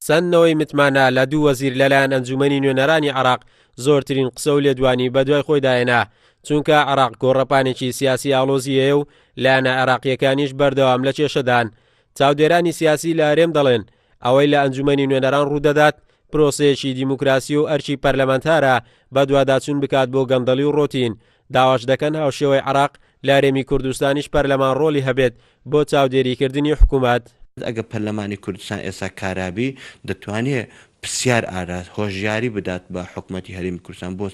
سەندنەوەی متمانە لە دوو وەزیر لەلایەن ئەنجومەنی نوێنەرانی عێراق زۆرترین قسە و لێدوانی بەدوای خۆیدا هێنا، چونکە عێراق گۆڕەپانێکی سیاسی ئاڵۆزی هەیە و لایەنە عێراقییەکانیش بەردەوام لە کێشەدان. چاودێرانی سیاسی لە هەرێم دەڵێن، ئەوەی لە ئەنجومەنی نوێنەران ڕوودەدات پرۆسەیەکی دیموکراسی و ئەرکی پەرلەمانتارە بەدواداچوون بکات بۆ گەندەڵی و ڕۆتین، داواش دەکەن هاوشێوەی عێراق لە هەرێمی کوردستانیش پەرلەمان ڕۆڵی هەبێت بۆ چاودێریکردنی حکومەت. ئەگەر پەرلەمانی کوردستان ئێستا کارابی دەتوانێ پرسیار ئاراست هۆشیاری بدات بە حکومەتی هەرێمی کوردستان بۆ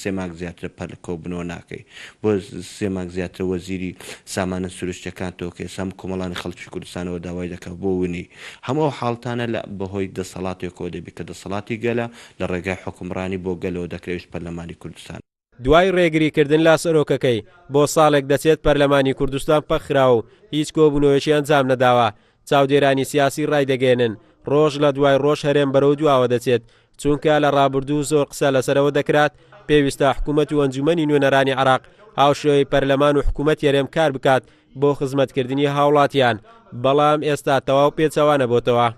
سێ مانگ زیاترە پەر کۆبوونەوە ناکەی بۆ سێ مانگ زیاترە وەزیری سامانە سروشتیەکان تۆ کە ئێستا هەموو کۆمەڵانی خەڵکی کوردستانەوە داوای دەکا بۆ ونی هەموو ئەو حاڵتانە لە بەهۆی دەسەڵاتێکەوە دەبی کە دەسەڵاتی گەلە لە ڕێگای حوکمڕانی بۆ گەلەوە دەکرێ ئەویش پەرلەمانی کوردستانە. دوای ڕێگریکردن لە سەرۆکەکەی، بۆ ساڵێک دەچێت پەرلەمانی کوردستان پەکخراوە و هیچ کۆبوونەوەیەکی ئەنجام نەداوە، چاودێرانی سیاسی ڕایدەگەیەنن، ڕۆژ لە دوای ڕۆژ هەرێم بەرەو دواوە دەچێت، چونکە لە ڕابردوو زۆر قسە لەسەرەوە دەکرات، پێویستە حکومەت و ئەنجومەنی نوێنەرانی عێراق هاوشێوەی پەرلەمان و حکومەتی هەرێم کار بکات بۆ خزمەتکردنی هاوڵاتیان، بەڵام ئێستا تەواو پێچەوانە بۆتەوە.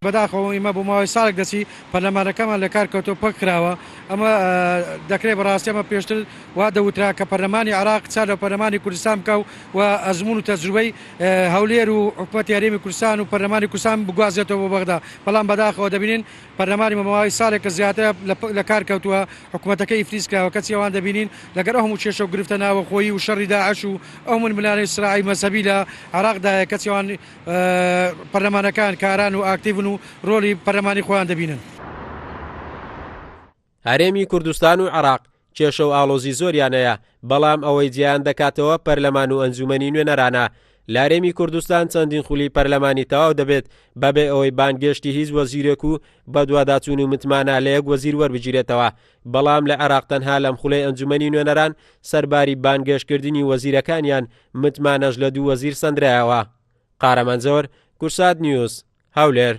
بەداخەوە ئیمە بۆ ماوەی ساڵێک دەچی پەرلەمانەکەمان لە کار کەوتووە پەک خراوە، ئەمە دەکرێت بەڕاستی ئەمە پێشتر وا دەوترا کە پەرلەمانی عێراق چار لە پەرلەمانی کوردستان بکا و ئەزموون و تەجروبەی هەولێر و حکومەتی هەرێمی کوردستان و پەرلەمانی کوردستان بگوازێتەوە بۆ بەغدا، بەڵام بەداخەوە دەبینین پەرلەمانی بە ماوەی ساڵێکە زیاترە لە کار کەوتووە، حکومەتەکە ئیفلیج کراوە، کەچی ئەوان دەبینین لەگەڵ ئەو هەموو کێشە و گرفتە ناوەخۆیی و شەڕی داعش و ئەو ململانێ و سراعی مەزهەبی لە عێراقدایە، کەچی ئەوان پەرلەمانەکان کاران و ئاکتیڤن و ڕۆڵی پەرلەمانی خۆیان دەبینن. هەرێمی کوردستان و عێراق کێشە و ئاڵۆزی زۆریان هەیە، بەڵام ئەوەی جیایان دەکاتەوە پەرلەمان و ئەنجوومەنی نوێنەرانە. لە هەرێمی کوردستان چەندین خولی پەرلەمانی تەواو دەبێت بەبێ ئەوەی بانگێشتی هیچ وەزیرێک و بەدواداچوون و متمانە لە یەک وەزیر وەربگیرێتەوە، بەڵام لە عێراق تەنها لەم خولەی ئەنجوومەنی نوێنەران سەرباری بانگێشتکردنی وەزیرەکانیان متمانەش لە دوو وەزیر سەندرایەوە. قارەمان جەوەر، کوردسات نیوز، هەولێر.